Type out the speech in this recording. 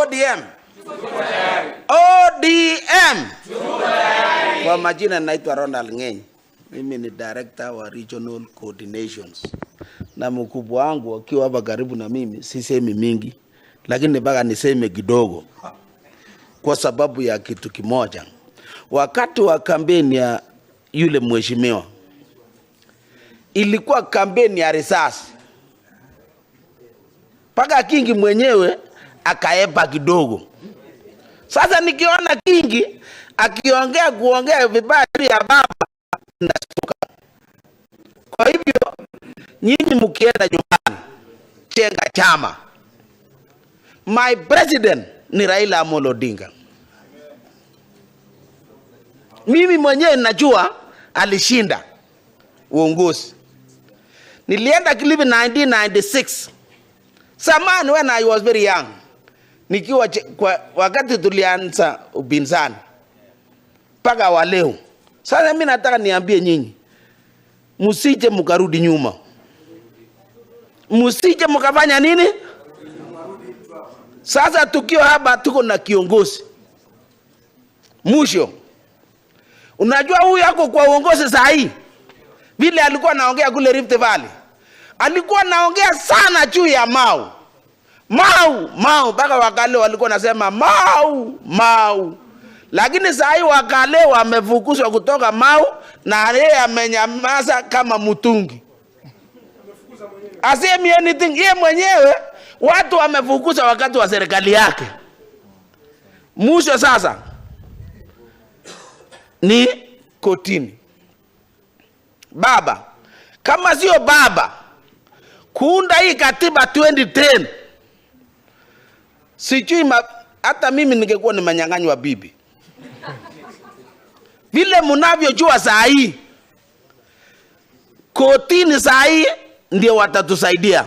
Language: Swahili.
ODM. ODM. Kwa majina naitwa Ronald Ngeny. Mimi ni director wa Regional Coordinations. Na mkubwa wangu akiwa hapa karibu na mimi, sisemi mingi, lakini mpaka niseme kidogo kwa sababu ya kitu kimoja. Wakati wa kampeni ya yule mheshimiwa, ilikuwa kampeni ya risasi, mpaka Kingi mwenyewe akaepa kidogo. Sasa nikiona Kingi akiongea kuongea vibaya juu ya baba, nashtuka. Kwa hivyo nyinyi mkienda nyumbani, chenga chama. My president ni Raila Amolo Odinga. Mimi mwenyewe najua alishinda uongozi. Nilienda Kilifi 1996. Zamani when I was very young. Nikiwa kwa wakati tulianza upinzani mpaka wa leo. Sasa mimi nataka niambie nyinyi, msije mkarudi nyuma, msije mkafanya nini? Sasa tukiwa hapa tuko na kiongozi mwisho. Unajua huyu ako kwa uongozi saa hii, vile alikuwa anaongea kule Rift Valley, alikuwa anaongea sana juu ya Mau Mau Mau, mpaka Wakale walikuwa nasema Mau Mau, lakini saa hii Wakale wamefukuzwa kutoka Mau na yeye amenyamaza kama mtungi, asemi anything. Yeye mwenyewe watu wamefukuza wakati wa serikali yake. Mwisho sasa ni kotini. Baba, kama sio baba kuunda hii katiba 2010, sijui hata mimi ningekuwa nimenyang'anywa bibi. Vile mnavyojua saa hii kotini saa hii ndio watatusaidia.